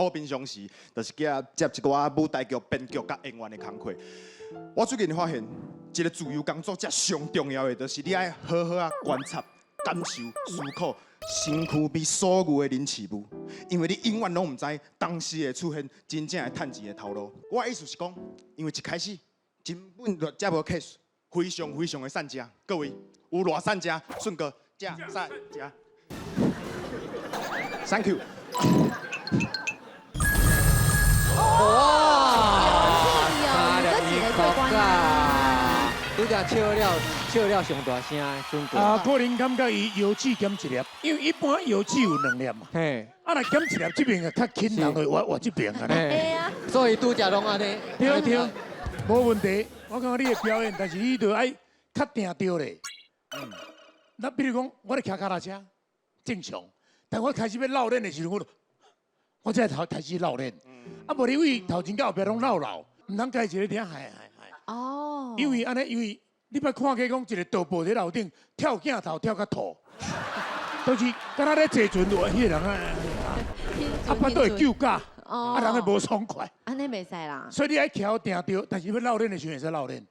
我平常時就是接接一寡舞台劇、編劇佮演員的工課。我最近發現，一個自由工作者上重要的，就是你愛好好仔觀察、感受、思考身軀邊所有的人事物，因為你永遠攏毋知當時會出現真正的趁錢的頭路。我的意思是講，因為一開始根本就這無 case，非常非常的善食。各位有偌善食？順哥，食善食。Thank you。哇！有這幾個過關啊！拄才笑了，笑了上大聲的順哥。啊，個人感覺伊腰子減一粒，因為一般腰子有兩粒嘛。啊，若減一粒，這邊較輕，人會活活這邊啊。嘿啊。所以拄才攏按呢。對對，無問題。我感覺你的表演，但是你著愛較定著咧。那比如講，我咧騎腳踏車，正常。但我開始欲落輪的時陣，我才頭開始落輪。啊，無你位頭前到後壁攏落落，毋通家一个聽，係係係。因為按呢，因為你捌看過講一個導播佇樓頂跳鏡頭跳甲吐，就是敢若咧坐船有彼個人啊，啊，腹肚會救駕，啊，人會無爽快。按呢袂使啦。所以你愛徛定著，但是欲落輪的時陣會使落輪。